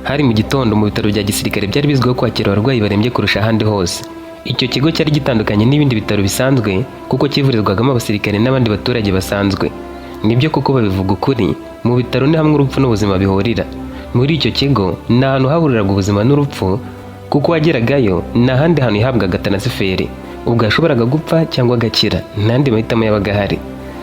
Hari mu gitondo mu bitaro bya gisirikare byari bizwiho kwakira abarwayi barembye kurusha ahandi hose. Icyo kigo cyari gitandukanye n'ibindi bitaro bisanzwe kuko cyivurizwagamo abasirikare n'abandi baturage basanzwe. Nibyo koko, babivuga ukuri, mu bitaro ni hamwe urupfu n'ubuzima bihurira. Muri icyo kigo ni ahantu hahuriraga ubuzima n'urupfu, kuko wageragayo nta handi hantu yahabwaga transfer. Ubwo yashoboraga gupfa cyangwa agakira, nta yandi mahitamo yabaga ahari.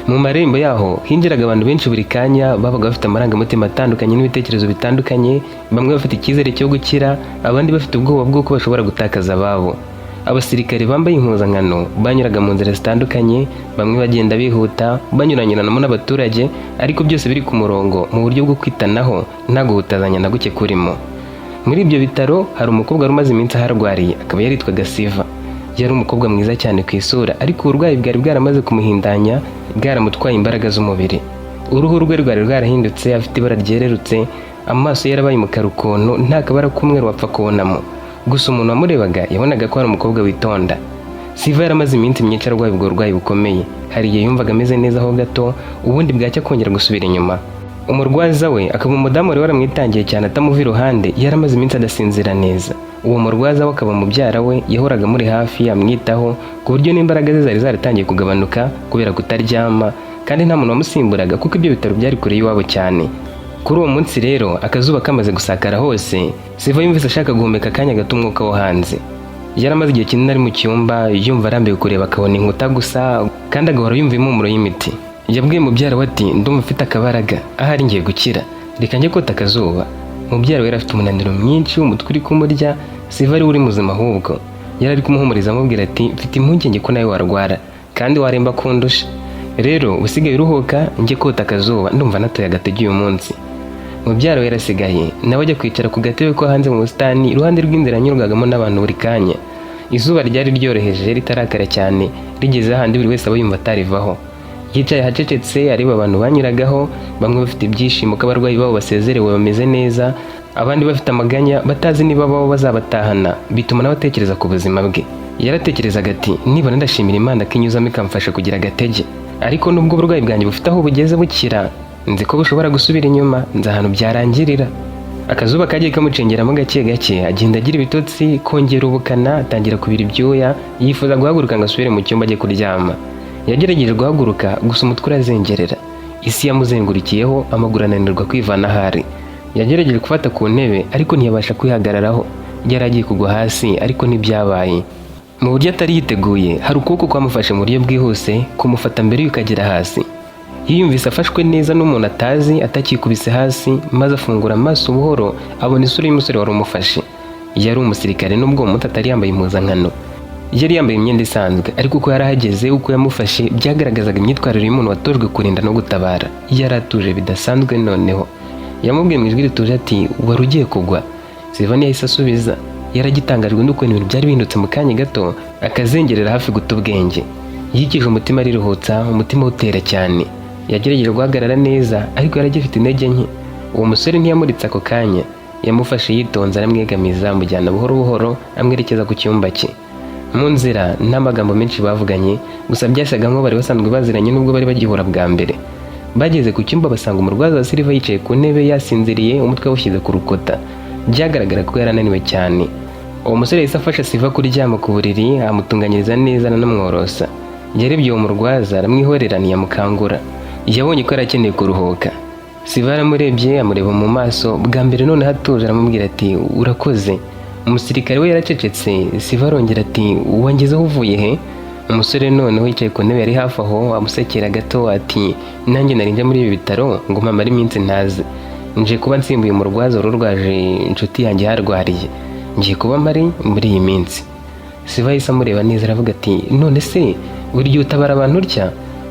Mu marembo yaho hinjiraga abantu benshi buri kanya, babaga bafite amarangamutima atandukanye n'ibitekerezo bitandukanye, bamwe bafite icyizere cyo gukira, abandi bafite ubwoba bw'uko bashobora gutakaza ababo. Abasirikare bambaye impuzankano banyuraga mu nzira zitandukanye, bamwe bagenda bihuta, banyuranyuranamo n'abaturage, ariko byose biri ku murongo mu buryo bwo kwitanaho, nta guhutazanya na guke kurimo. Muri ibyo bitaro hari umukobwa wari umaze iminsi aharwariye, akaba yaritwaga Siva. Yari umukobwa mwiza cyane ku isura, ariko uburwayi bwari bwaramaze kumuhindanya, bwaramutwaye imbaraga z'umubiri. Uruhu rwe rwari rwarahindutse, afite ibara ryererutse, amaso ye yarabaye umukara ukuntu, nta kabara k'umweru wapfa kubonamo. Gusa umuntu wamurebaga yabonaga ko ari umukobwa witonda. Siva yaramaze iminsi myinshi arwaye ubwo burwayi bukomeye. Hari igihe yumvaga ameze neza ho gato, ubundi bwacya kongera gusubira inyuma. Umurwaza we, akaba umudamu wari waramwitangiye cyane atamuva iruhande, yaramaze iminsi adasinzira neza. Uwo murwaza we, akaba mubyara we, yahoraga amuri hafi amwitaho, ku buryo n'imbaraga ze zari zaratangiye kugabanuka kubera kutaryama, kandi nta muntu wamusimburaga kuko ibyo bitaro byari kure y'iwabo cyane. Kuri uwo munsi rero, akazuba kamaze gusakara hose, Siva yumvise ashaka guhumeka akanya gato umwuka wo hanze. Yari amaze igihe kinini ari mu cyumba, yumva arambiwe kureba akabona inkuta gusa, kandi agahora yumva impumuro y'imiti. Yabwiye mubyara we ati: "Ndumva mfite akabaraga, ahari ngiye gukira, reka njye kota akazuba." Mubyara we yari afite umunaniro mwinshi, umutwe uri kumurya. Siva ari we uri muzima ahubwo. Yari ari kumuhumuriza amubwira ati: "Mfite impungenge ko nawe warwara kandi waremba kundusha. Rero usigaye uruhuka, njye kota akazuba, ndumva natoye agatege uyu munsi." Mubyara we yarasigaye, nawe ajya kwicara ku gatebe ko hanze mu busitani, iruhande rw'inzira yanyurwagamo n'abantu buri kanya. Izuba ryari ryoroheje, ritarakara cyane, rigeze ahandi buri wese aba yumva atarivaho. Yicaye ahacecetse, areba abantu banyuragaho, bamwe bafite ibyishimo ko abarwayi babo basezerewe bameze neza, abandi bafite amaganya batazi niba babo bazabatahana. Bituma nawe atekereza ku buzima bwe. Yaratekerezaga ati: "Nibona ndashimira Imana ko inyuzamo ikamfasha kugira agatege, ariko nubwo uburwayi bwanjye bufite aho bugeze bukira, nzi ko bushobora gusubira inyuma, nzi ahantu byarangirira." Akazuba kagiye kamucengeramo gake gake, agenda agira ibitotsi, kongera ubukana, atangira kubira ibyuya, yifuza guhaguruka ngo asubire mu cyumba ajye kuryama. Yagerageje guhaguruka, gusa umutwe urazengerera, isi yamuzengurikiyeho, amaguru ananirwa kwivana aho ari. Yagerageje gufata ku ntebe, ariko ntiyabasha kwihagararaho. Yari agiye kugwa hasi, ariko ntibyabaye. Mu buryo atari yiteguye, hari ukuboko kwamufashe mu buryo bwihuse, kumufata mbere y'uko agera hasi. Yiyumvise afashwe neza n'umuntu atazi, atakikubise hasi, maze afungura amaso buhoro, abona isura y'umusore wari umufashe. Yari umusirikare, nubwo uwo munsi atari yambaye impuzankano, yari yambaye imyenda isanzwe, ariko uko yari ahageze, uko yamufashe, byagaragazaga imyitwarire y'umuntu watojwe kurinda no gutabara. Yari atuje bidasanzwe. Noneho yamubwiye mu ijwi rituje ati: "Wari ugiye kugwa." Sivani yahise asubiza. Yaragitangajwe n'ukuntu ibintu byari bihindutse mu kanya gato, akazengerera hafi guta ubwenge. Yikije umutima, ariruhutsa, umutima utera cyane. Yagerageje guhagarara neza, ariko yari agifite intege nke. Uwo musore ntiyamuritse ako kanya. Yamufashe yitonze, aramwegamiza, amujyana buhoro buhoro, amwerekeza ku cyumba cye. Mu nzira nta magambo menshi bavuganye, gusa byasaga nk'aho bari basanzwe baziranye nubwo bari bagihura bwa mbere. Bageze ku cyumba, basanga umurwaza wa Silva yicaye ku ntebe yasinziriye, umutwe awushyize ku rukuta. Byagaragara ko yari ananiwe cyane. Uwo musore yahise afasha Siva kuryama ku buriri, amutunganyiriza neza, anamworosa. Yarebye uwo murwaza, aramwihorera, ntiyamukangura. Yabonye ko yari akeneye kuruhuka. Siva yaramurebye, amureba mu maso bwa mbere noneho atuje, aramubwira ati: "Urakoze." Umusirikare we yaracecetse. Siva arongera ati: "Wangezeho uvuye he?" Umusore noneho yicaye ku ntebe yari hafi aho, amusekera gato, ati: "Nanjye nari nje muri ibi bitaro ngo mpamare iminsi ntazi. Nje kuba nsimbuye umurwaza wari urwaje inshuti yanjye iharwariye. Ngiye kuba mpari muri iyi minsi." Siva yahise amureba neza, aravuga ati: "None se buri gihe utabara abantu utya?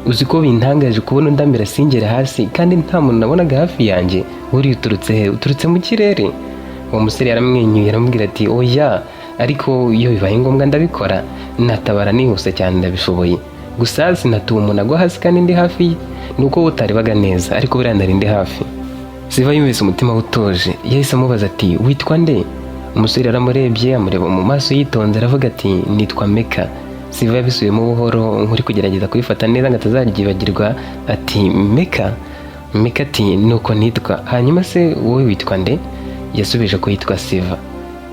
Uzi ko bintangaje kubona undamira singere hasi, kandi nta muntu nabonaga hafi yanjye? Buriya uturutse he? Uturutse mu kirere?" Uwo musore yaramwenyuye, aramubwira ati: "Oya, ariko iyo bibaye ngombwa ndabikora, natabara nihuse cyane, ndabishoboye. Gusa sinatuba umuntu agwa hasi kandi ndi hafi ye. Ni uko wowe utarebaga neza, ariko buriya nari ndi hafi." Siva yumvise umutima we utuje. Yahise amubaza ati: "Witwa nde?" Umusore yaramurebye, amureba mu maso yitonze, aravuga ati: "Nitwa Meka." Siva yabisubiyemo buhoro, nk'uri kugerageza kubifata neza ngo atazaryibagirwa, ati: "Meka." Meka ati: "Nuko nitwa. Hanyuma se wowe witwa nde?" Yasubije ko yitwa Siva.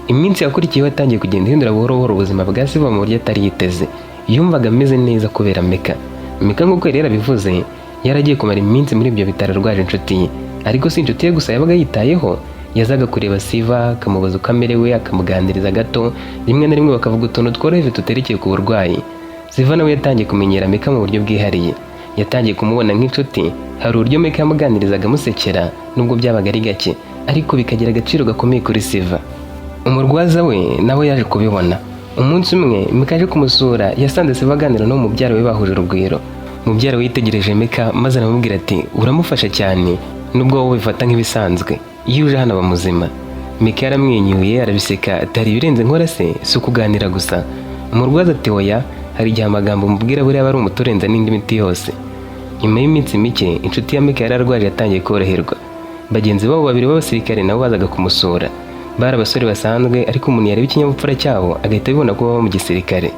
Iminsi yakurikiyeho yatangiye kugenda ihindura buhoro buhoro ubuzima bwa Siva mu buryo atari yiteze. Yumvaga ameze neza kubera Meka. Meka, nk'uko yari yarabivuze, yari agiye kumara iminsi muri ibyo bitaro arwaje inshuti ye. Ariko si inshuti ye gusa yabaga yitayeho. Yazaga kureba Siva, akamubaza uko amerewe, akamuganiriza gato, rimwe na rimwe bakavuga utuntu tworoheje tuterekeye ku burwayi. Siva nawe yatangiye kumenyera Meka mu buryo bwihariye. Yatangiye kumubona nk'inshuti. Hari uburyo Meka yamuganirizaga amusekera, nubwo byabaga ari gake, ariko bikagira agaciro gakomeye kuri Siva. Umurwaza we nawe yaje kubibona. Umunsi umwe Meka aje kumusura, yasanze Siva aganira no mubyara we bahuje urugwiro. Mubyara we yitegereje Meka maze aramubwira ati: "Uramufasha cyane, nubwo wowe ubifata nk'ibisanzwe. Iyo uje hano aba muzima." Meka yaramwenyuye arabiseka ati: "Hari ibirenze nkora se? Si ukuganira gusa?" Umurwaza ati: "Oya, hari igihe amagambo mubwira buriya aba ari umuti urenze n'indi miti yose." Nyuma y'iminsi mike, inshuti ya Meka yari arwaje yatangiye koroherwa. Bagenzi babo babiri b'abasirikare nabo bazaga kumusura. Bari abasore basanzwe, ariko umuntu yareba ikinyabupfura cyabo agahita abibona ko baba mu gisirikare.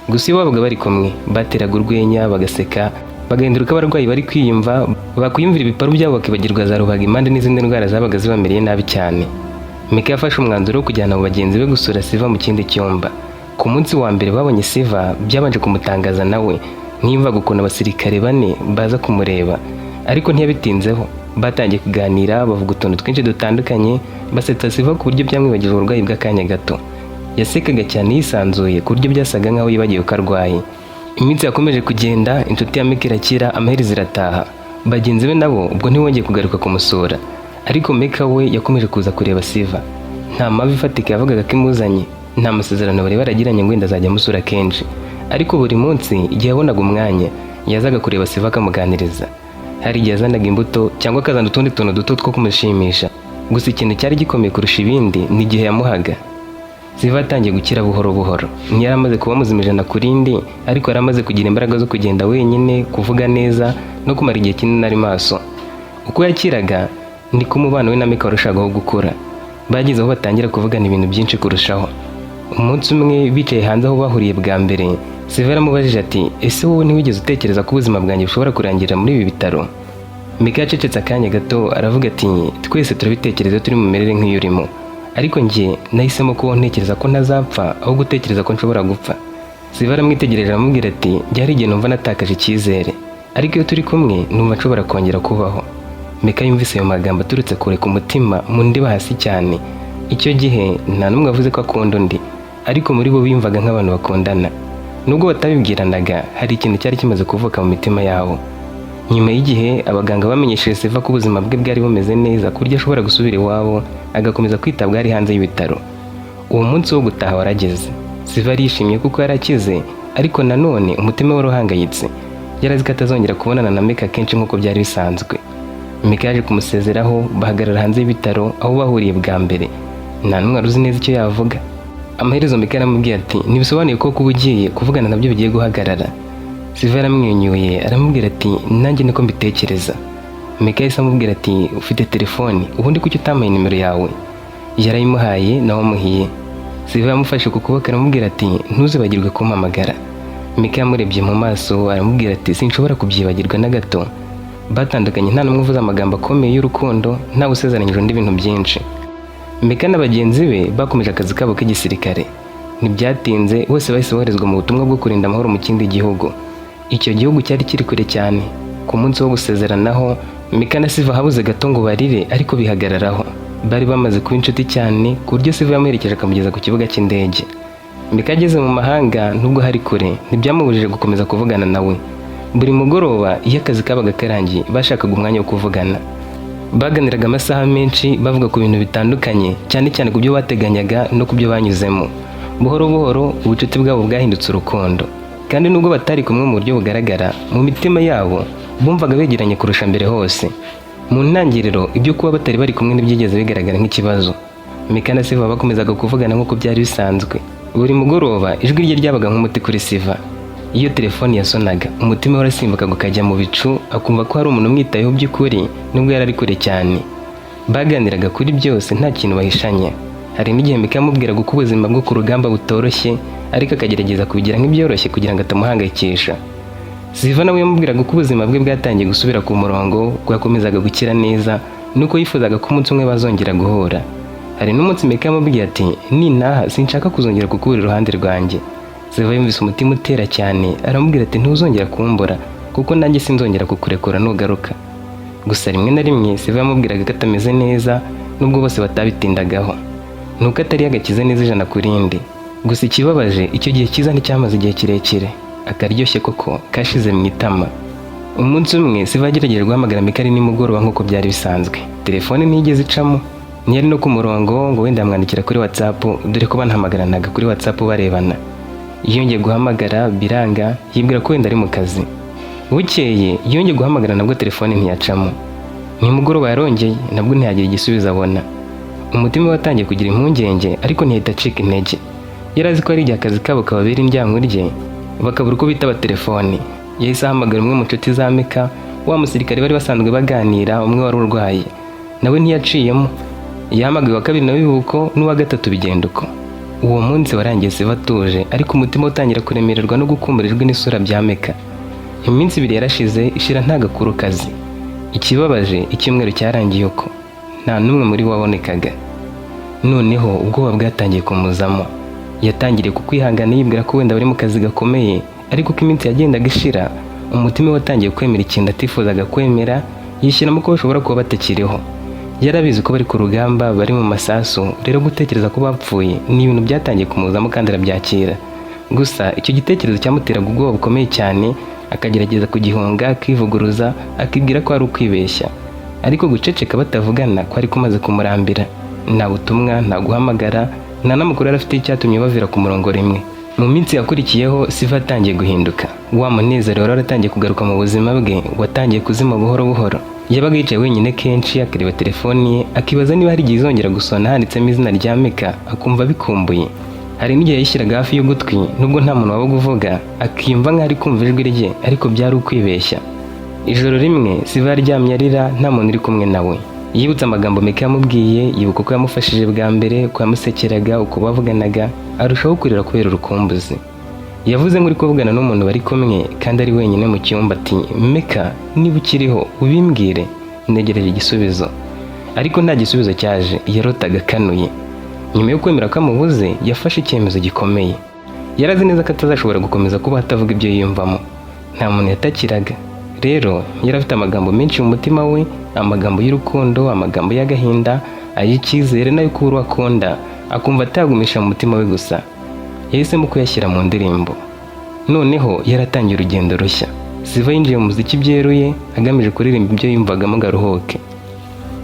Gusa iyo babaga bari kumwe, bateraga urwenya, bagaseka, bagahindura uko abarwayi bari kwiyumva. Bakwiyumvira ibiparu byabo bakibagirwa za rubagimpande n'izindi ndwara zabaga zibamereye nabi cyane. Meka yafashe umwanzuro wo kujyana abo bagenzi be gusura Siva mu kindi cyumba. Ku munsi wa mbere babonye Siva, byabanje kumutangaza, nawe ntiyumvaga ukuntu abasirikare bane baza kumureba, ariko ntiyabitinzeho. Batangiye kuganira, bavuga utuntu twinshi dutandukanye, basetsa Siva ku buryo byamwibagije uburwayi bw'akanya gato. Yasekaga cyane yisanzuye, ku buryo byasaga nkaho yibagiwe ko arwaye. Iminsi yakomeje kugenda, inshuti ya Meka irakira, amaherezo irataha. Bagenzi be nabo ubwo ntibongeye kugaruka kumusura, ariko Meka we yakomeje kuza kureba Siva. Nta mpamvu ifatika yavugaga ko imuzanye, nta masezerano bari baragiranye ngo wenda azajya amusura kenshi, ariko buri munsi igihe yabonaga umwanya yazaga kureba Siva akamuganiriza. Hari igihe yazanaga imbuto cyangwa akazana utundi tuntu duto two kumushimisha. Gusa ikintu cyari gikomeye kurusha ibindi ni igihe yamuhaga. Siva atangiye gukira buhoro buhoro. Ntiyari amaze kuba muzima 100%, ariko yari amaze kugira imbaraga zo kugenda wenyine, kuvuga neza no kumara igihe kinini ari maso. Uko yakiraga niko umubano we na Mika warushagaho gukura. Bageze aho batangira kuvugana ibintu byinshi kurushaho. Umunsi umwe bicaye hanze aho bahuriye bwa mbere, Siva yaramubajije ati: "Ese wowe ntiwigeze utekereza ko ubuzima bwanjye bushobora kurangirira muri ibi bitaro?" Mika yacecetse akanya gato, aravuga ati: "Twese turabitekereza turi mu mimerere nk'iyo urimo, ariko njye nahisemo kubaho ntekereza ko ntazapfa aho gutekereza ko nshobora gupfa." Siva aramwitegereje, aramubwira ati: "Njye hari igihe numva natakaje icyizere, ariko iyo turi kumwe numva nshobora kongera kubaho." Meka yumvise ayo magambo aturutse kure ku mutima, mu ndiba hasi cyane. Icyo gihe nta n'umwe wavuze ko akunda undi, ariko muri bo biyumvaga nk'abantu bakundana. Nubwo batabibwiranaga, hari ikintu cyari kimaze kuvuka mu mitima yabo. Nyuma y'igihe, abaganga bamenyesheje Siva ko ubuzima bwe bwari bumeze neza, ku buryo ashobora gusubira iwabo agakomeza kwitabwaho ari hanze y'ibitaro. Uwo munsi wo gutaha warageze. Siva arishimye kuko yari akize, ariko nanone umutima we wari uhangayitse. Yari azi ko atazongera kubonana na Meka kenshi nk'uko byari bisanzwe. Meka yaje kumusezeraho, bahagarara hanze y'ibitaro aho bahuriye bwa mbere. Nta n'umwe wari uzi neza icyo yavuga. Amaherezo Meka yaramubwiye ati: "Ntibisobanuye ko kuba ugiye, kuvugana nabyo bigiye guhagarara." Siva yaramwenyuye, aramubwira ati: "Nanjye niko mbitekereza." Meka yahise amubwira ati: "Ufite telefoni? Ubundi kuki utampaye nimero yawe?" Yarayimuhaye, nawe amuhiye. Siva yamufashe ku kuboko, aramubwira ati: "Ntuzibagirwe kumpamagara." Meka yamurebye mu maso, aramubwira ati: "Sinshobora kubyibagirwa na gato." Batandukanye nta n'umwe uvuze amagambo akomeye y'urukundo, ntawe usezeranyije undi ibintu byinshi. Meka na bagenzi be bakomeje akazi kabo k'igisirikare. Ntibyatinze, bose bahise boherezwa mu butumwa bwo kurinda amahoro mu kindi gihugu. Icyo gihugu cyari kiri kure cyane. Ku munsi wo gusezeranaho, Mika na Siva habuze gato ngo barire, ariko bihagararaho. Bari bamaze kuba inshuti cyane, ku buryo Siva yamuherekeje akamugeza ku kibuga cy'indege. Mika ageze mu mahanga, nubwo hari kure, ntibyamubujije gukomeza kuvugana nawe. Buri mugoroba iyo akazi kabaga karangiye, bashakaga umwanya wo kuvugana. Baganiraga amasaha menshi, bavuga ku bintu bitandukanye, cyane cyane ku byo bateganyaga no ku byo banyuzemo. Buhoro buhoro ubucuti bwabo bwahindutse urukundo, kandi nubwo batari kumwe mu buryo bugaragara, mu mitima yabo bumvaga begeranye kurusha mbere hose. Mu ntangiriro, ibyo kuba batari bari kumwe ntibyigeze bigaragara nk'ikibazo. Mika na Siva bakomezaga kuvugana nk'uko byari bisanzwe. Buri mugoroba ijwi rye ryabaga nk'umuti kuri Siva. Iyo telefoni yasonaga, umutima we warasimbukaga ukajya mu bicu, akumva ko hari umuntu umwitayeho by'ukuri nubwo yari ari kure cyane. Baganiraga kuri byose, nta kintu bahishanya. Hari n'igihe Mika yamubwiraga uko ubuzima bwo ku rugamba butoroshye, ariko akagerageza kubigira nk'ibyoroshye kugira ngo atamuhangayikisha. Siva nawe yamubwiraga uko ubuzima bwe bwatangiye gusubira ku murongo, ko yakomezaga gukira neza, nuko yifuzaga ko umunsi umwe bazongera guhura. Hari n'umunsi Meka yamubwiye ati: "Nintaha sinshaka kuzongera kukubura iruhande rwanjye." Siva yumvise umutima utera cyane, aramubwira ati: "Ntuzongera kumbura, kuko nanjye sinzongera kukurekura nugaruka." Gusa rimwe na rimwe Siva yamubwiraga ko atameze neza, nubwo bose batabitindagaho, nuko atari yagakize neza 100%. Gusa ikibabaje, icyo gihe cyiza nticyamaze igihe kirekire. Akaryoshye koko kashize mu itama. Umunsi umwe Siva yagerageje guhamagara Meka ari nimugoroba nk'uko byari bisanzwe. Telefone ntiyigeze icamo, ntiyari no ku murongo ngo wenda yamwandikira kuri WhatsApp, dore ko banahamagaranaga kuri WhatsApp barebana. Yongeye guhamagara biranga, yibwira ko wenda ari mu kazi. Bukeye yongeye guhamagara, nabwo telefone ntiyacamo. Nimugoroba yarongeye, nabwo ntiyagira igisubizo abona. Umutima we watangiye kugira impungenge, ariko ntiyahita acika intege. Yari azi ko hari igihe akazi kabo kababera indyankurye, bakabura uko bitaba telefone. Yahise ahamagara umwe mu nshuti za Meka, wa musirikare bari basanzwe baganira, umwe wari urwaye. Nawe ntiyaciyemo. Yahamagaye uwa kabiri, nawe uko, n'uwa gatatu bigenda uko. Uwo munsi warangiye Siva atuje, ariko umutima utangira kuremererwa no gukumbura ijwi n'isura bya Meka. Iminsi 2 yarashize, ishira nta gakuru kazi. Ikibabaje, icyumweru cyarangiye uko, nta n'umwe muri bo wabonekaga. Noneho ubwoba bwatangiye kumuzamo. Yatangiriye ku kwihangana, yibwira ko wenda bari mu kazi gakomeye, ariko uko iminsi yagendaga ishira, umutima we watangiye kwemera ikintu atifuzaga kwemera, yishyiramo ko bashobora kuba batakiriho. Yarabizi ko bari ku rugamba, bari mu masasu, rero gutekereza ko bapfuye ni ibintu byatangiye kumuzamo kandi arabyakira. Gusa icyo gitekerezo cyamuteraga ubwoba bukomeye cyane, akagerageza kugihunga, akivuguruza, akibwira ko ari ukwibeshya. Ariko guceceka batavugana kwari kumaze kumurambira. Nta butumwa, nta guhamagara, nta n'amakuru yari afite icyatumye bavira ku murongo rimwe. Mu minsi yakurikiyeho Siva atangiye guhinduka. Wa munezero wari waratangiye kugaruka mu buzima bwe watangiye kuzima buhoro buhoro. Yabaga yicaye wenyine kenshi, akareba telefoni ye, akibaza niba hari igihe izongera gusona handitsemo izina rya Meka, akumva abikumbuye. Hari n'igihe yayishyiraga hafi y'ugutwi, nubwo nta muntu wabaga uvuga, akiyumva nk'aho ari kumva ijwi rye, ariko byari ukwibeshya. Ijoro rimwe Siva yaryamye arira, nta muntu uri kumwe nawe. Yibutse amagambo Meka yamubwiye, yibuka uko yamufashije bwa mbere, uko yamusekeraga, uko bavuganaga, arushaho kurira kubera urukumbuzi. Yavuze nk'uri kuvugana n'umuntu bari kumwe kandi ari wenyine mu cyumba ati: "Meka, niba ukiriho ubimbwire, ntegereje igisubizo." Ariko nta gisubizo cyaje. Yarotaga akanuye. Nyuma yo kwemera ko amubuze, yafashe icyemezo gikomeye. Yari azi neza ko atazashobora gukomeza kuba atavuga ibyo yiyumvamo. Nta muntu yatakiraga. Rero yari afite amagambo menshi mu mutima we, amagambo y'urukundo, amagambo y'agahinda, ay'icyizere n'ayo kubura uwo akunda, akumva atayagumisha mu mutima we gusa. Yahisemo kuyashyira mu ndirimbo. Noneho yaratangiye urugendo rushya. Siva yinjiye mu muziki byeruye, agamije kuririmba ibyo yumvagamo ngo aruhuke.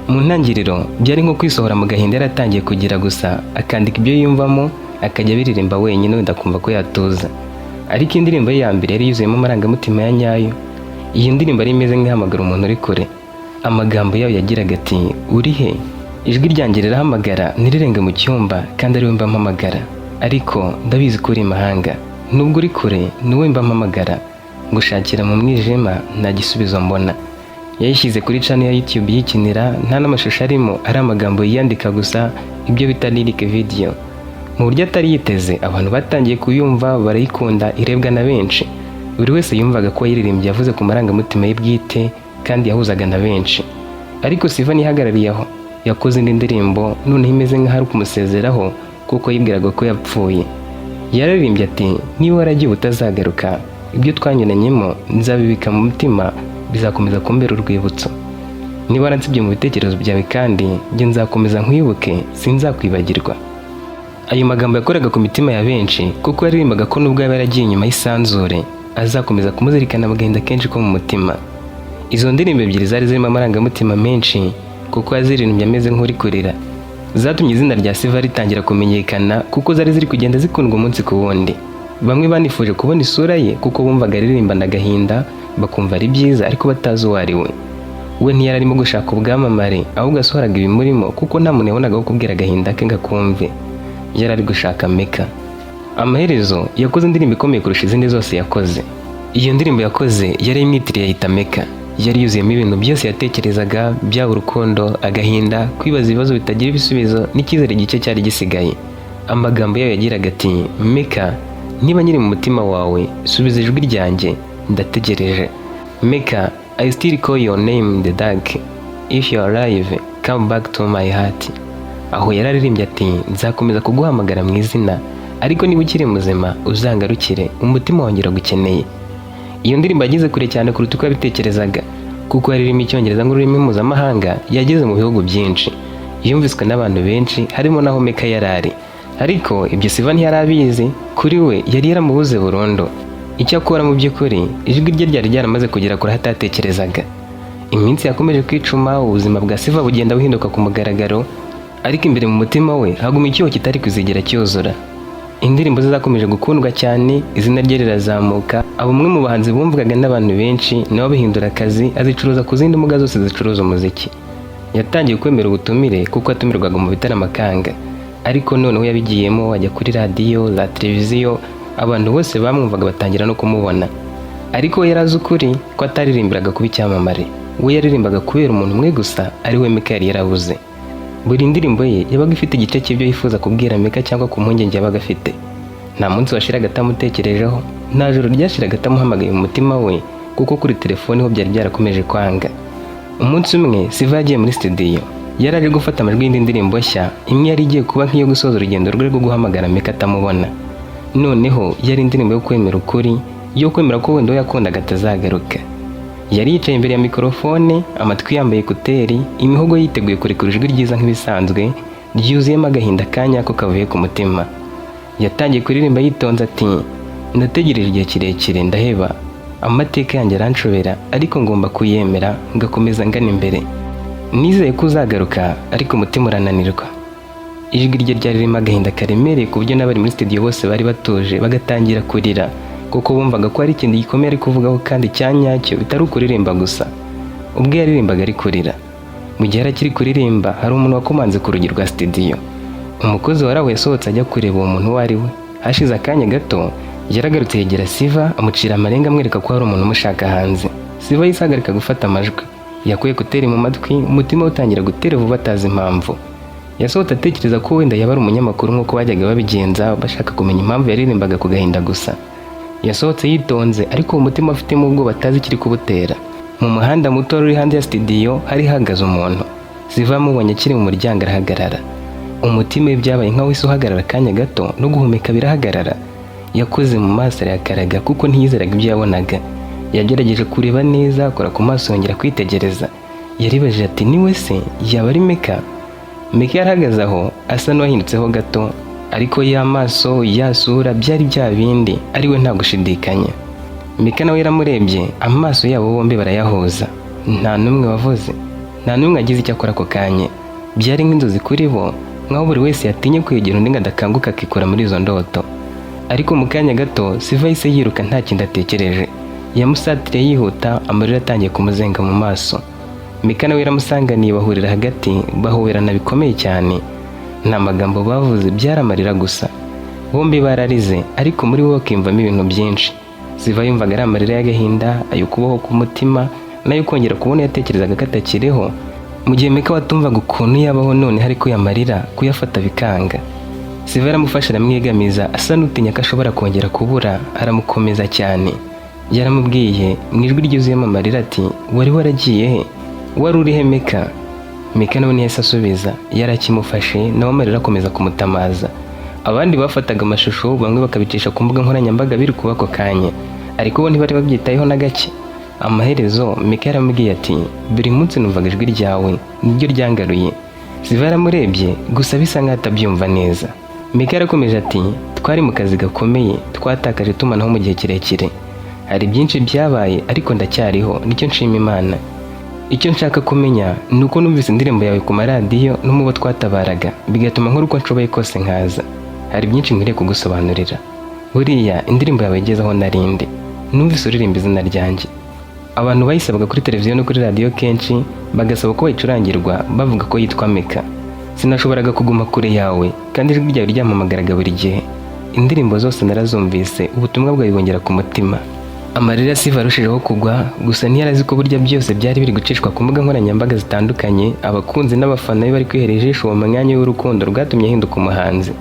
Mu ntangiriro byari nko kwisohora mu gahinda yaratangiye kugira gusa, akandika ibyo yiyumvamo, akajya abiririmba wenyine, wenda akumva ko yatuza. Ariko indirimbo ye ya mbere yari yuzuyemo amarangamutima ya nyayo. Iyi ndirimbo yari imeze nk'ihamagara umuntu uri kure. Amagambo yayo yagiraga ati: "Uri he? Ijwi ryanjye rirahamagara ntirirenge mu cyumba, kandi ari we mba mpamagara. Ariko ndabizi ko uri imahanga, nubwo uri kure ni wowe mba mpamagara. Ngushakira mu mwijima, nta gisubizo mbona." Yayishyize kuri channel ya YouTube yikinira, nta n'amashusho arimo, ari amagambo yiyandika gusa, ibyo bita lyric video. Mu buryo atari yiteze, abantu batangiye kuyumva, barayikunda, irebwa na benshi. Buri wese yumvaga ko yiririmbye yavuze ku marangamutima ye bwite kandi yahuzaga na benshi. Ariko Siva ntihagarariye aho. Yakoze indi ndirimbo noneho imeze nk'aho ari kumusezeraho, kuko yibwiraga ko yapfuye. Yararirimbye ati: "Niba waragiye utazagaruka, ibyo twanyuranyemo nzabibika mu mutima, bizakomeza kumbera urwibutso. Niba waransibye mu bitekerezo byawe kandi, njye nzakomeza nkwibuke, sinzakwibagirwa." Ayo magambo yakoraga ku mitima ya benshi, kuko yaririmbaga ko nubwo yaba yaragiye inyuma y'isanzure, azakomeza kumuzirikana mu gahinda kenshi ko mu mutima. Izo ndirimbo ebyiri zari zirimo amarangamutima menshi, kuko yaziririmbye ameze nk'uri kurira. Zatumye izina rya Siva ritangira kumenyekana, kuko zari ziri kugenda zikundwa umunsi ku wundi. Bamwe banifuje kubona isura ye, kuko bumvaga aririmbana agahinda bakumva ari byiza, ariko batazi uwo ari we. We ntiyari arimo gushaka ubwamamare, ahubwo yasohoraga ibimurimo, kuko nta muntu yabonaga wo kubwira agahinda ke ngo akumve. Yari ari gushaka Meka. Amaherezo yakoze indirimbo ikomeye kurusha izindi zose yakoze. Iyo ndirimbo yakoze yari imwitiriye, ayita Meka. Yari yuzuyemo ibintu byose yatekerezaga, byaba urukundo, agahinda, kwibaza ibibazo bitagira ibisubizo n'icyizere gike cyari gisigaye. Amagambo yayo yagiraga ati: "Meka, niba nkiri mu mutima wawe, subiza ijwi ryanjye, ndategereje. Meka, I still call your name in the dark. If you are alive, come back to my heart." Aho yararirimbye ati: "Nzakomeza kuguhamagara mu izina, ariko niba ukiri muzima uzangarukire, umutima wanjye uragukeneye." Iyo ndirimbo yageze kure cyane kuruta uko yabitekerezaga, kuko yari Icyongereza nk'ururimi mpuzamahanga. Yageze mu bihugu byinshi, yumviswe n'abantu benshi, harimo n'aho Meka yari ari. Ariko ibyo Siva ntiyari abizi. Kuri we yari yaramubuze burundu. Icyakora mu by'ukuri ijwi rye ryari ryaramaze kugera kure aho atatekerezaga. Iminsi yakomeje kwicuma, ubuzima bwa Siva bugenda buhinduka ku mugaragaro, ariko imbere mu mutima we haguma icyuho kitari kuzigera cyuzura. Indirimbo ze zakomeje gukundwa cyane, izina rye rirazamuka, aba umwe mu bahanzi bumvwaga n'abantu benshi. Nawe abihindura akazi, azicuruza ku zindi mbuga zose zicuruza umuziki. Yatangiye kwemera ubutumire, kuko atumirwaga mu bitaramo akanga, ariko noneho yabigiyemo, ajya kuri radiyo, za televiziyo, abantu bose bamwumvaga batangira no kumubona. Ariko we yari azi ukuri ko ataririmbiraga kuba icyamamare. We yaririmbaga kubera umuntu umwe gusa, ari we Meka yari yarabuze. Buri ndirimbo ye yabaga ifite igice cy'ibyo yifuza kubwira Meka cyangwa ku mpungenge yabaga afite. Nta munsi washiraga atamutekerejeho, nta joro ryashiraga atamuhamagaye mu mutima we, kuko kuri telefoni ho byari byarakomeje kwanga. Umunsi umwe Siva yagiye muri studio, yari aje gufata amajwi y'indi ndirimbo nshya, imwe yari igiye kuba nk'iyo gusoza urugendo rwe rwo guhamagara Meka atamubona. Noneho yari indirimbo yo kwemera ukuri, yo kwemera ko wenda uwo yakundaga atazagaruka. Yari yicaye imbere ya mikorofone, amatwi yambaye écouteurs, imihogo yiteguye kurekura ijwi ryiza nk'ibisanzwe, ryuzuyemo agahinda ka nyako kavuye ku mutima. Yatangiye kuririmba yitonze ati: "Ndategereje igihe kirekire ndaheba, amateka yanjye aranshobera, ariko ngomba kuyemera ngakomeza ngana imbere. Nizeye ko uzagaruka, ariko umutima urananirwa." Ijwi rye ryari ririmo agahinda karemereye, ku buryo n'abari muri studio bose bari batuje bagatangira kurira, kuko bumvaga ko hari ikintu gikomeye ari kuvugaho kandi cya nyacyo, bitari ukuririmba gusa. Ubwo yaririmbaga ari kurira, mu gihe yari akiri kuririmba, hari umuntu wakomanze ku rugi rwa studio. Umukozi wari aho yasohotse ajya kureba uwo muntu uwo ari we. Hashize akanya gato yaragarutse, yegera Siva, amucira amarenga, amwereka ko hari umuntu umushaka hanze. Siva yahise ahagarika gufata amajwi. Yakuye écouteurs mu matwi, umutima we utangira gutera vuba atazi impamvu. Yasohotse atekereza ko wenda yaba ari umunyamakuru nk'uko bajyaga babigenza, bashaka kumenya impamvu yaririmbaga ku gahinda gusa. Yasohotse yitonze, ariko uwo mutima afitemo ubwoba atazi ikiri kubutera. Mu muhanda muto wari uri hanze ya studio hari hahagaze umuntu. Siva amubonye akiri mu muryango arahagarara. Umutima we byabaye nkaho wahise uhagarara akanya gato, no guhumeka birahagarara. Yakoze mu maso arayakaraga, kuko ntiyizeraga ibyo yabonaga. Yagerageje kureba neza, akora ku maso, yongera kwitegereza. Yaribajije ati: "Niwe se? Yaba ari Meka?" Meka yarahagaze aho, asa n'uwahindutseho gato, ariko ya maso, ya sura, byari bya bindi, ari we nta gushidikanya. Meka nawe yaramurebye, amaso yabo bombi barayahuza. Nta n'umwe wavuze, nta n'umwe agize icyo akora ako kanya. Byari nk'inzozi kuri bo, nk'aho buri wese yatinye kwegera undi ngo adakanguka akikura muri izo ndoto. Ariko mu kanya gato Siva yahise yiruka nta kindi atekereje. Yamusatiriye yihuta, amarira atangiye kumuzenga mu maso. Mika nawe yaramusanganiye, bahurira hagati, bahoberana bikomeye cyane. Nta magambo bavuze, byari amarira gusa. Bombi bararize, ariko muri bo bakiyumvamo ibintu byinshi. Siva yumvaga ari amarira y'agahinda, ayo kubaho k'umutima n'ayo kongera kubona yatekerezaga ko atakiriho, mu gihe Mika watumvaga ukuntu yabaho none hari ko yamarira kuyafata bikanga. Siva yaramufashe aramwegamiza, asa n'utinya ko ashobora kongera kubura, aramukomeza cyane. Yaramubwiye mu ijwi ryuzuyemo amarira ati: "Wari waragiye he? Wari uri he, Meka?" Meka nawe ntiyahise asubiza, yari akimufashe, nawe amarira akomeza kumutamaza. Abandi bafataga amashusho, bamwe bakabicisha ku mbuga nkoranyambaga biri kuba ako kanya, ariko bo ntibari babyitayeho na gake. Amaherezo Meka yaramubwiye ati: "Buri munsi numvaga ijwi ryawe, niryo ryangaruye." Siva yaramurebye gusa, bisa nkaho atabyumva neza. Meka yarakomeje ati: "Twari mu kazi gakomeye, twatakaje itumanaho mu gihe kirekire. Hari byinshi byabaye, ariko ndacyariho, nicyo nshima Imana. Icyo nshaka kumenya ni uko numvise indirimbo yawe ku maradiyo no mu bo twatabaraga, bigatuma nkora uko nshoboye kose nkaza. Hari byinshi nkwiriye kugusobanurira. Buriya indirimbo yawe igeze aho narindi, numvise uririmba izina ryanjye. Abantu bayisabaga kuri televiziyo no kuri radiyo kenshi, bagasaba ko bayicurangirwa, bavuga ko yitwa Meka. Sinashoboraga kuguma kure yawe, kandi ijwi ryawe ryampamagaraga buri gihe. Indirimbo zose narazumvise, ubutumwa bwawe bwongera ku mutima." Amarira Siva arushijeho kugwa, gusa ntiyari ko burya byose byari biri gucishwa ku mbuga nkoranyambaga zitandukanye, abakunzi n'abafana be bari kwihera ijisho uwo mwanya w'urukundo rwatumye ahinduka umuhanzi.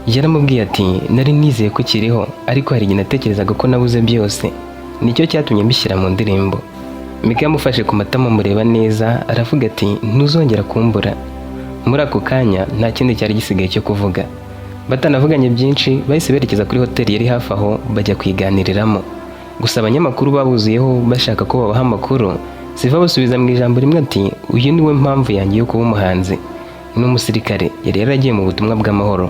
Yaramubwiye ati: "Nari nizeye ko ukiriho, ariko hari igihe natekerezaga ko nabuze byose. Nicyo cyatumye mbishyira mu ndirimbo." Mika yamufashe ku matama, amureba neza, aravuga ati: "Ntuzongera kumbura." Muri ako kanya nta kindi cyari gisigaye cyo kuvuga. Batanavuganye byinshi, bahise berekeza kuri hoteli yari hafi aho, bajya kuyiganiriramo. Gusa abanyamakuru babuzuyeho bashaka ko babaha amakuru. Siva basubiza mu ijambo rimwe ati: "Uyu niwe mpamvu yanjye yo kuba umuhanzi. Ni umusirikare, yari yaragiye mu butumwa bw'amahoro.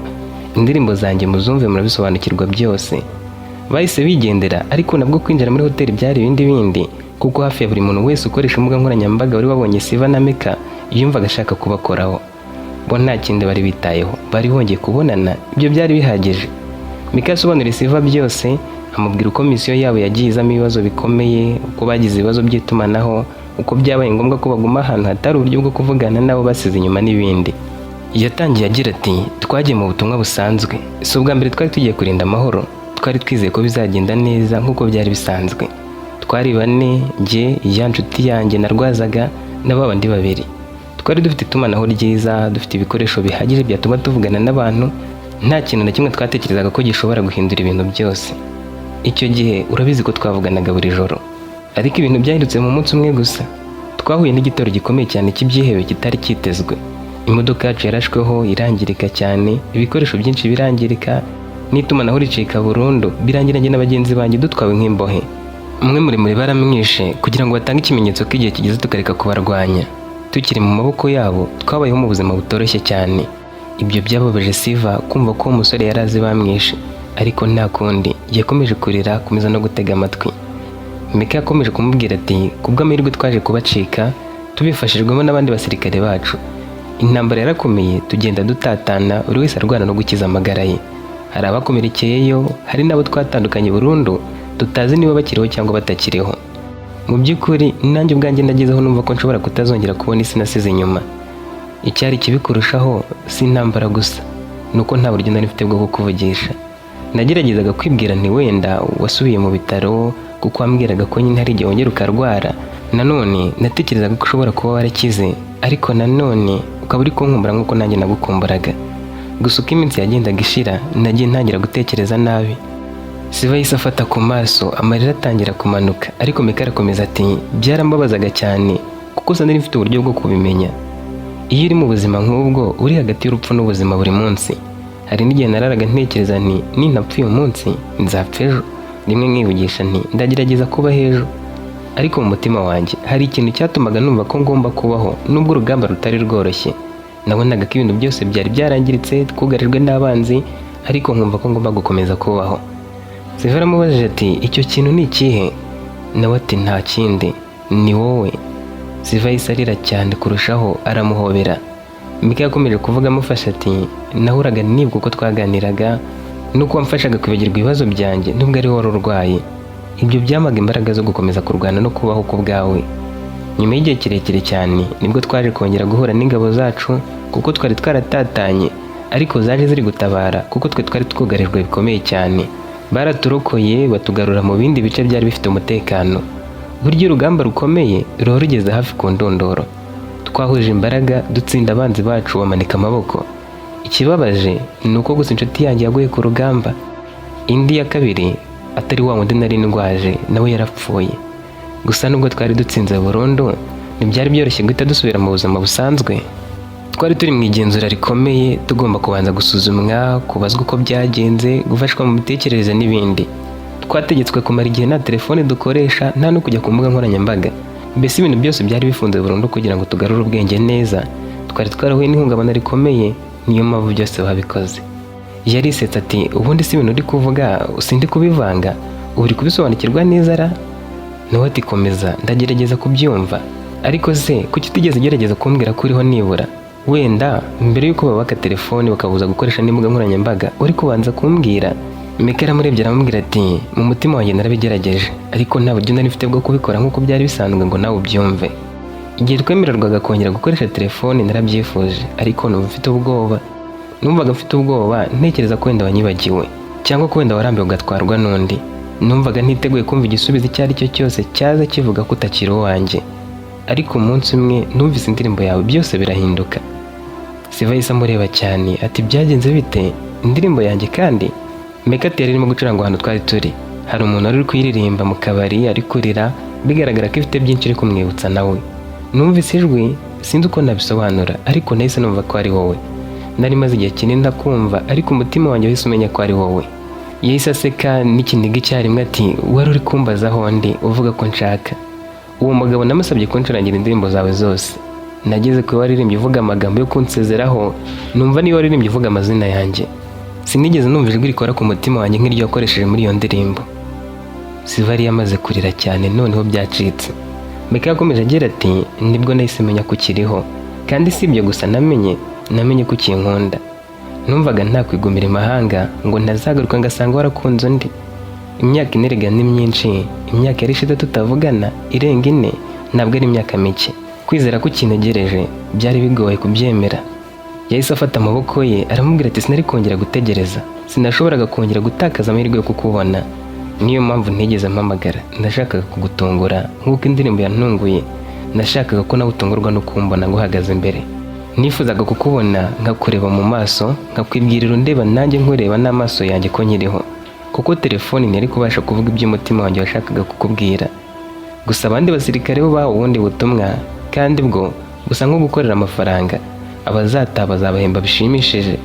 Indirimbo zanjye muzumve, murabisobanukirwa byose." Bahise bigendera, ariko nabwo kwinjira muri hoteli byari ibindi bindi, kuko hafi ya buri muntu wese ukoresha imbuga nkoranyambaga wari wabonye Siva na Mika yumvaga ashaka kubakoraho. Bo nta kindi bari bitayeho, bari bongeye kubonana, ibyo byari bihagije. Mika yasobanuriye Siva byose, amubwira uko misiyo yabo yagiye izamo ibibazo bikomeye, uko bagize ibibazo by'itumanaho, uko byabaye ngombwa ko baguma ahantu hatari uburyo bwo kuvugana n'abo basize inyuma n'ibindi. Yatangiye agira ati: "Twagiye mu butumwa busanzwe, si ubwa mbere twari tugiye kurinda amahoro. Twari twizeye ko bizagenda neza nk'uko byari bisanzwe. Twari bane, njye, ya nshuti yanjye narwazaga, na ba bandi babiri. Twari dufite itumanaho ryiza, dufite ibikoresho bihagije byatuma tuvugana n'abantu. Nta kintu na kimwe twatekerezaga ko gishobora guhindura ibintu byose. Icyo gihe urabizi ko twavuganaga buri joro. Ariko ibintu byahindutse mu munsi umwe gusa. Twahuye n'igitero gikomeye cyane cy'ibyihebe kitari cyitezwe. Imodoka yacu yarashweho irangirika cyane, ibikoresho byinshi birangirika, n'itumanaho ricika burundu. Birangira njye na bagenzi banjye dutwawe nk'imbohe. Umwe muremure baramwishe kugira ngo batange ikimenyetso ko igihe kigeze tukareka kubarwanya. Tukiri mu maboko yabo twabayeho mu buzima butoroshye cyane." Ibyo byababaje Siva kumva ko uwo musore yari azi bamwishe, ariko nta kundi, yakomeje kurira, akomeza no gutega amatwi. Mika yakomeje kumubwira ati: "Kubw'amahirwe twaje kubacika tubifashijwemo n'abandi basirikare bacu. Intambara yarakomeye, tugenda dutatana, buri wese arwana no gukiza amagara ye. Hari abakomerekeyeyo, hari n'abo twatandukanye burundu, tutazi niba bakiriho cyangwa batakiriho. Mu by'ukuri nanjye ubwanjye nagezeho numva ko nshobora kutazongera kubona isi nasize inyuma. Icyari kibi kurushaho si intambara gusa, ni uko nta buryo nari mfite bwo kukuvugisha. Nageragezaga kwibwira nti wenda wasubiye mu bitaro, kuko wambwiraga ko nyine hari igihe wongera ukarwara. Nanone natekerezaga ko ushobora kuba warakize, ariko nanone ukaba uri kunkumbura nk'uko nanjye nagukumburaga. Gusa uko iminsi yagendaga ishira, nagiye ntangira gutekereza nabi." Siva yahise afata ku maso, amarira atangira kumanuka, ariko Mika arakomeza ati: "Byarambabazaga cyane kuko sinari mfite uburyo bwo kubimenya. Iyo uri mu buzima nk'ubwo, uri hagati y'urupfu n'ubuzima buri munsi. Hari n'igihe nararaga ntekereza nti nintapfa uyu munsi nzapfa ejo. Rimwe nkivugisha nti ndagerageza kubaho ejo. Ariko mu mutima wanjye hari ikintu cyatumaga numva ko ngomba kubaho, nubwo urugamba rutari rworoshye. Nabonaga ko ibintu byose byari byarangiritse, twugarijwe n'abanzi, ariko nkumva ko ngomba gukomeza kubaho." Siva aramubajije ati: "Icyo kintu ni ikihe?" Nawe ati: "Nta kindi, ni wowe." Siva yahise arira cyane kurushaho, aramuhobera. Mika yakomeje kuvuga amufasha ati: "Nahoraga nibuka uko twaganiraga nuko wamfashaga kwibagirwa ibibazo byanjye, nubwo ari wowe wari urwaye. Ibyo byampaga imbaraga zo gukomeza kurwana no kubaho ku bwawe. Nyuma y'igihe kirekire cyane nibwo twaje kongera guhura n'ingabo zacu, kuko twari twaratatanye, ariko zaje ziri gutabara kuko twe twari twugarijwe bikomeye cyane. Baraturokoye, batugarura mu bindi bice byari bifite umutekano. Burya urugamba rukomeye ruba rugeze hafi ku ndunduro. Twahuje imbaraga, dutsinda abanzi bacu, bamanika amaboko. Ikibabaje ni uko gusa inshuti yanjye yaguye ku rugamba. Indi ya kabiri, atari wa wundi nari ndwaje, nawe yarapfuye. Gusa nubwo twari dutsinze burundu, ntibyari byoroshye guhita dusubira mu buzima busanzwe. Twari turi mu igenzura rikomeye, tugomba kubanza gusuzumwa, kubazwa uko byagenze, gufashwa mu mitekerereze n'ibindi. Twategetswe kumara igihe nta telefone dukoresha, nta no kujya ku mbuga nkoranyambaga. Mbese ibintu byose byari bifunze burundu kugira ngo tugarure ubwenge neza. Twari twarahuye n'ihungabana rikomeye, niyo mpamvu byose babikoze." Yarisetse ati: "Ubundi si ibintu uri kuvuga sindi kubivanga, ubu uri kubisobanukirwa neza ra?" Nawe ati: "Komeza, ndagerageza kubyumva. Ariko se kuki utigeze ugerageza kumbwira ko uriho nibura? Wenda mbere y'uko babaka telefoni, bakabuza gukoresha n'imbuga nkoranyambaga, uri kubanza kumbwira." Mika yaramurebye aramubwira ati: "Mu mutima wanjye narabigerageje, ariko nta buryo nari mfite bwo kubikora nk'uko byari bisanzwe ngo nawe ubyumve. Igihe twemererwaga kongera gukoresha telefone narabyifuje, ariko numva mfite ubwoba. Numvaga mfite ubwoba, ntekereza ko wenda wanyibagiwe, cyangwa ko wenda warambiwe ugatwarwa n'undi. Numvaga ntiteguye kumva igisubizo icyo ari cyo cyose cyaza kivuga ko utakiri uwanjye. Ariko umunsi umwe numvise indirimbo yawe, byose birahinduka." Siva yahise amureba cyane ati: "Byagenze bite? Indirimbo yanjye kandi?" Mika ati: "Yari irimo gucuranga ahantu twari turi. Hari umuntu wari uri kuyiririmba mu kabari, ari kurira, bigaragara ko ifite byinshi iri kumwibutsa nawe. Numvise ijwi, sinzi uko nabisobanura, ariko nahise numva ko ari wowe. Nari maze igihe kinini ndakumva, ariko umutima wanjye wahise umenya ko ari wowe." Yahise aseka n'ikiniga icyarimwe ati: "Wari uri kumbaza aho ndi, uvuga ko nshaka uwo mugabo. Namusabye kuncurangira indirimbo zawe zose. Nageze ku waririmbye uvuga amagambo yo kunsezeraho, numva niyo waririmbye uvuga amazina yanjye. Sinigeze numva ijwi rikora ku mutima wanjye nk'iryo wakoresheje muri iyo ndirimbo." Siva yari yamaze kurira cyane, noneho byacitse. Mika yakomeje agira ati: "Nibwo nahise menya ko ukiriho, kandi si ibyo gusa namenye ko ukinkunda. Numvaga ntakwigumira imahanga ngo ntazagaruka ngasanga warakunze undi. Imyaka 4 erega ni myinshi. Imyaka yari ishize tutavugana irenga 4, ntabwo ari imyaka mike. Kwizera ko ukintegereje byari bigoye kubyemera." Yahise afata amaboko ye aramubwira ati: "Sinari kongera gutegereza, sinashoboraga kongera gutakaza amahirwe yo kukubona. Niyo mpamvu ntigeze mpamagara. Nashakaga kugutungura nk'uko indirimbo yantunguye. Nashakaga ko nawe utungurwa no kumbona nguhagaze imbere. Nifuzaga kukubona, nkakureba mu maso, nkakwibwirira undeba nanjye nkureba n'amaso yanjye ko nkiriho, kuko telefoni ntiyari kubasha kuvuga iby'umutima wanjye washakaga kukubwira. Gusa abandi basirikare bo bahawe ubundi butumwa, kandi bwo gusa nko gukorera amafaranga. Abazataha bazabahemba bishimishije,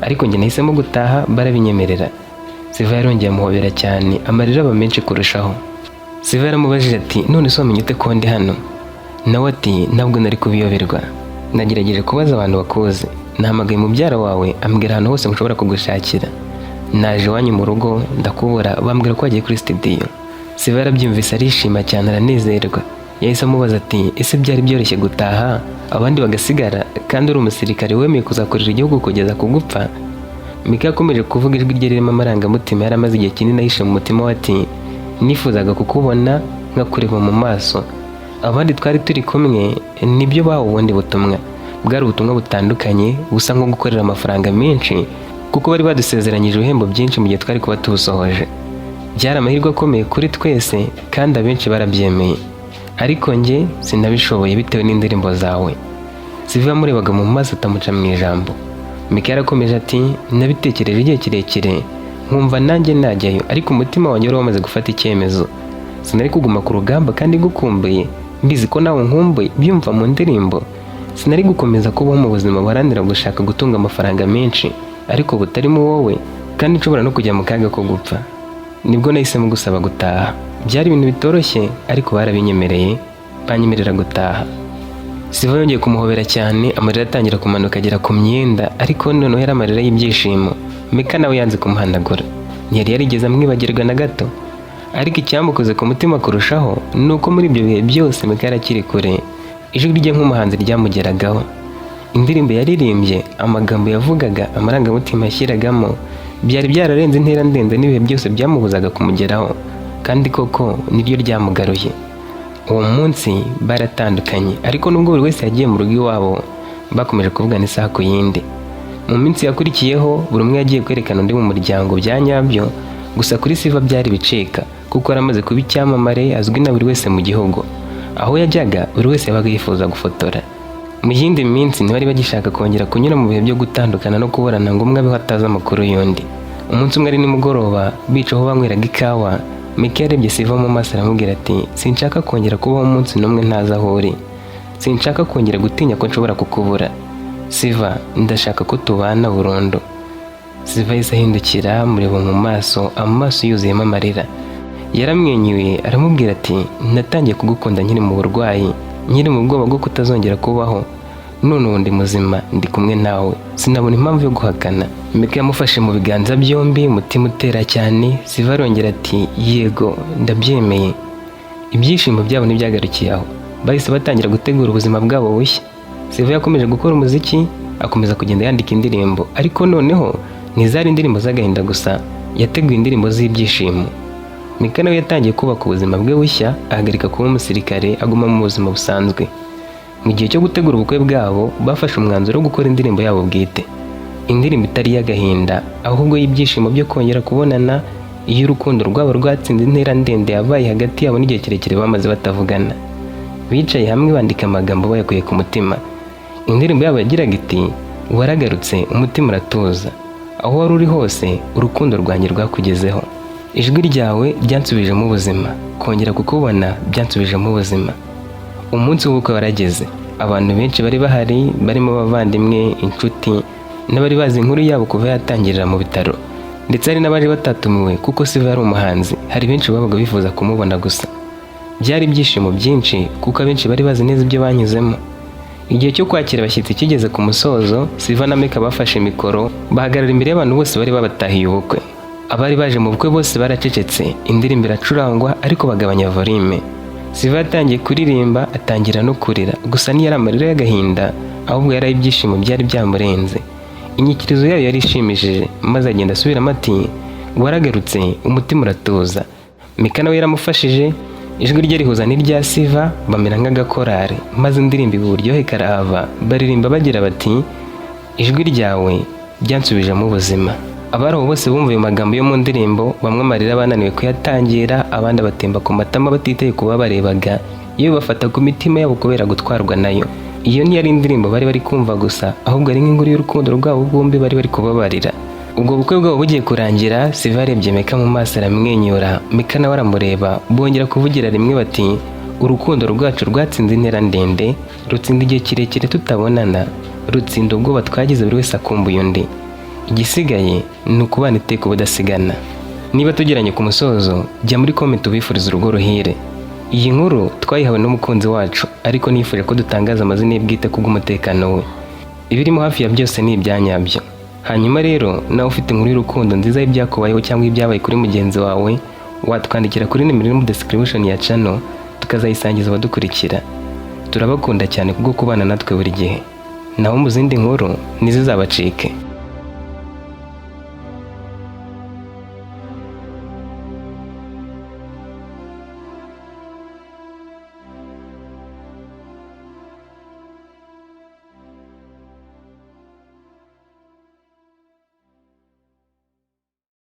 ariko njye nahisemo gutaha, barabinyemerera." Siva yarongeye amuhobera cyane, amarira aba menshi kurushaho. Siva yaramubajije ati: "None se wamenye ute ko ndi hano?" Nawe ati: "Ntabwo nari kubiyoberwa. Nagerageje kubaza abantu bakuzi. Nahamagaye mubyara wawe, ambwira ahantu hose mushobora kugushakira. Naje iwanyu mu rugo ndakubura, bambwira ko wagiye kuri studio." Siva yarabyumvise arishima cyane, aranezerwa. Yahise amubaza ati: "Ese byari byoroshye gutaha abandi bagasigara, kandi uri umusirikare wemeye kuzakorera igihugu kugeza ku gupfa?" Mika yakomeje kuvuga ijwi rye ririmo amarangamutima yari amaze igihe kinini ahishe mu mutima we ati: "Nifuzaga kukubona, nkakureba mu maso. Abandi twari turi kumwe nibyo bahawe ubundi butumwa. Bwari ubutumwa butandukanye, busa nko gukorera amafaranga menshi, kuko bari badusezeranyije ibihembo byinshi mu gihe twari kuba tuwusohoje. Byari amahirwe akomeye kuri twese, kandi abenshi barabyemeye, ariko njye sinabishoboye bitewe n'indirimbo zawe." Siva yamurebaga mu maso atamuca mu ijambo. Mika yarakomeje ati: "Nabitekereje igihe kirekire, nkumva nanjye najyayo, ariko umutima wanjye wari wamaze gufata icyemezo. Sinari kuguma ku rugamba kandi gukumbuye, mbizi ko nawe nkumbuye byumva mu ndirimbo. Sinari gukomeza kubaho mu buzima buharanira gushaka gutunga amafaranga menshi ariko butarimo wowe, kandi nshobora no kujya mu kaga ko gupfa. Nibwo nahisemo gusaba gutaha. Byari ibintu bitoroshye, ariko barabinyemereye, banyemerera gutaha." Siva yongeye kumuhobera cyane, amarira atangira kumanuka agera ku myenda, ariko noneho yari amarira y'ibyishimo. Mika nawe yanze kumuhanagura, ntiyari yarigeze amwibagirwa na gato. Ariko icyamukoze ku mutima kurushaho ni uko muri ibyo bihe byose Mika yari akiri kure, ijwi rye nk'umuhanzi ryamugeragaho. Indirimbo yaririmbye, amagambo yavugaga, amarangamutima yashyiragamo, byari byararenze intera ndende n'ibihe byose byamubuzaga kumugeraho, kandi koko niryo ryamugaruye. Uwo munsi baratandukanye, ariko nubwo buri wese yagiye mu rugo iwabo, bakomeje kuvugana isaha ku yindi. Mu minsi yakurikiyeho, buri umwe yagiye kwerekana undi mu muryango bya nyabyo. Gusa kuri Siva byari bicika, kuko yari amaze kuba icyamamare, azwi na buri wese mu gihugu. Aho yajyaga, buri wese yabaga yifuza gufotora. Mu yindi minsi ntibari bagishaka kongera kunyura mu bihe byo gutandukana no kuburana ngo umwe abeho atazi amakuru y'undi. Umunsi umwe ari nimugoroba, bica aho banyweraga ikawa, Mika yarebye Siva mu maso aramubwira ati: "Sinshaka kongera kubaho umunsi n'umwe ntazi aho uri. Sinshaka kongera gutinya ko nshobora kukubura. Siva, ndashaka ko tubana burundu." Siva yahise ahindukira, amureba mu maso, amaso yuzuyemo amarira. Yaramwenyuye aramubwira ati: "Natangiye kugukunda nkiri mu burwayi, nkiri mu bwoba bwo kutazongera kubaho. None ubu ndi muzima, ndi kumwe nawe, sinabona impamvu yo guhakana." Mika yamufashe mu biganza byombi, umutima utera cyane. Siva arongera ati: "Yego, ndabyemeye." Ibyishimo byabo ntibyagarukiye aho, bahise batangira gutegura ubuzima bwabo bushya. Siva yakomeje gukora umuziki, akomeza kugenda yandika indirimbo, ariko noneho ntizari indirimbo z'agahinda gusa, yateguye indirimbo z'ibyishimo. Mika nawe yatangiye kubaka ubuzima bwe bushya, ahagarika kuba umusirikare, aguma mu buzima busanzwe. Mu gihe cyo gutegura ubukwe bwabo, bafashe umwanzuro wo gukora indirimbo yabo bwite, indirimbo itari iy'agahinda, ahubwo y'ibyishimo byo kongera kubonana, iyo urukundo rwabo rwatsinze intera ndende yabaye hagati yabo n'igihe kirekire bamaze batavugana. Bicaye hamwe bandika amagambo bayakuye ku mutima. Indirimbo yabo yagiraga iti: "Waragarutse, umutima uratuza. Aho wari uri hose, urukundo rwanjye rwakugezeho. Ijwi ryawe ryansubijemo ubuzima. Kongera kukubona byansubijemo ubuzima." Umunsi w'ubukwe warageze. Abantu benshi bari bahari, barimo abavandimwe, inshuti n'abari bazi inkuru yabo kuva yatangirira mu bitaro, ndetse hari n'abari batatumiwe kuko Siva yari umuhanzi. Hari benshi babaga bifuza kumubona gusa. Byari ibyishimo byinshi kuko abenshi bari bazi neza ibyo banyuzemo. Igihe cyo kwakira abashyitsi kigeze ku musozo, Siva na Meka bafashe mikoro, bahagarara imbere y'abantu bose bari babatahiye ubukwe. Abari baje mu bukwe bose baracecetse, indirimbo iracurangwa ariko bagabanya volume. Siva yatangiye kuririmba, atangira no kurira, gusa ntiyari amarira y'agahinda, ahubwo yari ay'ibyishimo byari byamurenze. Inyikirizo yayo yari ishimishije, maze agenda asubiramo ati: "Waragarutse, umutima uratuza." Mika nawe yaramufashije, ijwi rye rihuza n'irya Siva, bamera nk'agakorari, maze indirimbo iba uburyohe karahava. Baririmba bagira bati: "Ijwi ryawe ryansubijemo ubuzima." Abari aho bose bumva ayo magambo yo mu ndirimbo, bamwe amarira bananiwe kuyatangira, abandi abatemba ku matama batitaye ku babarebaga, yewe bafata ku mitima yabo kubera gutwarwa nayo. Iyo ntiyari indirimbo bari bari kumva gusa, ahubwo ari nk'inkuru y'urukundo rwabo bombi bari bari kubabarira. Ubwo bukwe bwabo bugiye kurangira, Siva yarebye Meka mu maso aramwenyura, Meka nawe aramureba, bongera kuvugira rimwe bati: "Urukundo rwacu rwatsinze intera ndende, rutsinda igihe kirekire tutabonana, rutsinda ubwoba twagize buri wese akumbuye undi. Igisigaye ni ukubana iteka ubudasigana." Niba tugeranye ku musozo, jya muri comment ubifuriza urugo ruhire. Iyi nkuru twayihawe n'umukunzi wacu, ariko nifuje ko dutangaza amazina ye bwite kubw'umutekano we. Ibirimo hafi ya byose ni ibyanyabyo. Hanyuma rero, nawe ufite inkuru y'urukundo nziza y'ibyakubayeho cyangwa ibyabaye kuri mugenzi wawe, watwandikira kuri nimero iri muri description ya channel, tukazayisangiza abadukurikira. Turabakunda cyane kubwo kubana natwe buri gihe. Naho mu zindi nkuru ntizizabacike.